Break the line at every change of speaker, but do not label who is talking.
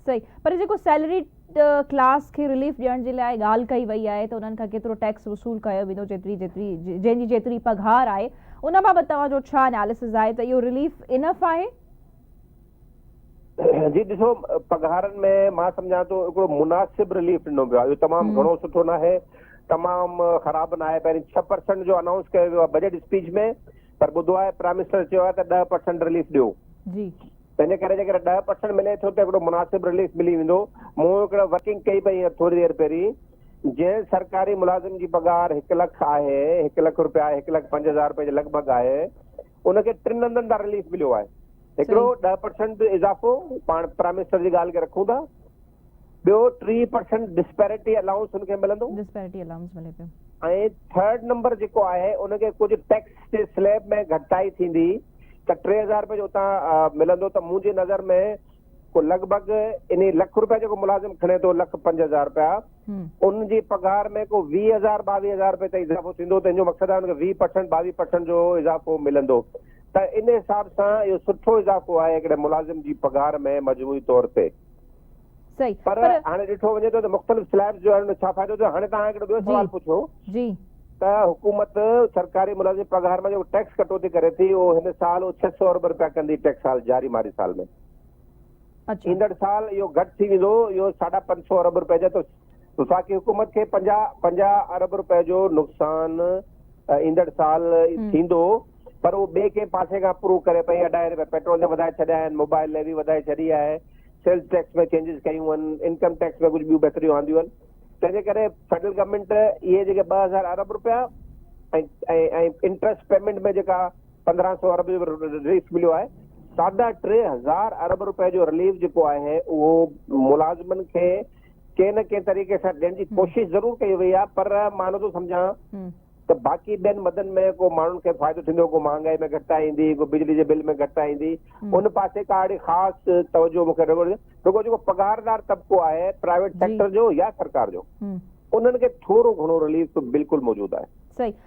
صحيح پر جيڪو salary class کي رليف ڏيڻ جي لاء ڳالهه ڪئي وئي آهي ته انهن کان ڪيترو ٽيڪس وصول ڪيو ويندو جيتري جيتري جنهن جي جيتري پگهار آهي ان بابت توهان جو ڇا اناليسز آهي ته اهو رليف انف آهي؟
جي ڏسو پگهارن ۾ مان سمجهان ٿو هڪڙو مناسب رليف ڏنو ويو آهي اهو تمام گهڻو سٺو ناهي تمام خراب ناهي پهرين 6% جو انائونس ڪيو ويو آهي بجيٽ اسپيچ ۾ پر ٻڌو آهي پرائم منسٽر چيو آهي ته 10% رليف ڏيو
جي
تنهنجي ڪري جيڪڏهن 10% ملي ٿو ته هڪڙو مناسب رليف ملي ويندو. مون هڪڙو ورڪنگ ڪئي پئي هينئر ٿوري دير پهرين، جنهن سرڪاري ملازم جي پگهار هڪ لک آهي، هڪ لک روپيا آهي، هڪ لک 5 هزار روپئي جي لڳ ڀڳ آهي، ان کي ٽن هنڌن تان رليف مليو آهي. هڪڙو 10% اضافو، پاڻ پرائم منسٽر جي ڳالهه کي رکون ٿا. ٻيو 30% ڊسپيرٽي الائونس ان کي ملندو.
ڊسپيرٽي الائونس ملي پيو.
۽ ٿرڊ نمبر جيڪو آهي ان کي ڪجهه ٽيڪس جي سليب ۾ گهٽتائي ٿيندي ته 3000 روپيه جو اتان ملندو ته منهنجي نظر ۾ ڪو لڳ ڀڳ انهي لک روپيه جيڪو ملازم کڻي ٿو لک 5 هزار روپيا ان جي پگهار ۾ ڪو 20 هزار 22 هزار روپيه تائين اضافو ٿيندو ته ان جو مقصد آهي ان کي 20% 22% جو اضافو ملندو ته ان حساب سان اهو سٺو اضافو آهي هڪڙي ملازم جي پگهار ۾ مجموعي طور تي.
صحيح
پر هاڻي ڏٺو وڃي ٿو ته مختلف سليبس جو آهي ان ۾ ڇا فائدو ٿيو هاڻي توهان هڪڙو ٻيو سوال پڇيو
جي
ته حڪومت سرڪاري ملازم پگهار مان جيڪو ٽيڪس ڪٽوتي ڪري ٿي اهو هن سال اهو 600 ارب رپيا ڪندي ٽيڪس سال جاري مالي سال ۾ ايندڙ سال اهو گهٽ ٿي ويندو اهو 550 ارب رپيا جا ته وفاقي حڪومت کي 50 50 ارب رپئي جو نقصان ايندڙ سال ٿيندو پر اهو ٻئي ڪنهن پاسي کان پورو ڪري پئي اڍائي رپيا پيٽرول تي وڌائي ڇڏيا آهن موبائل ليوي وڌائي ڇڏي آهي سيلز ٽيڪس ۾ چينجز ڪيون آهن، انڪم ٽيڪس ۾ ڪجهه ٻيون بهتريون آنديون آهن، تنهن جي ڪري فيڊرل گورنمينٽ اهي جيڪي 2000 ارب رپيا ۽ ۽ انٽرسٽ پيمينٽ ۾ جيڪا 1500 ارب جو رليف مليو آهي، 3500 ارب رپئي جو رليف جيڪو آهي اهو ملازمن کي ڪنهن نه ڪنهن طريقي سان ڏيڻ جي ڪوشش ضرور ڪئي وئي آهي پر مان نٿو سمجهان ته باقي ٻين مدن ۾ ڪو ماڻهن کي فائدو ٿيندو، ڪو مهانگائي ۾ گهٽتائي ايندي، ڪو بجلي جي بل ۾ گهٽتائي ايندي، ان پاسي ڪا اهڙي خاص توجهه مون کي رڳو رڳو جيڪو پگهاردار طبقو آهي پرائيويٽ سيڪٽر جو يا سرڪار جو انهن کي ٿورو گهڻو رليف بلڪل موجود آهي.
صحيح.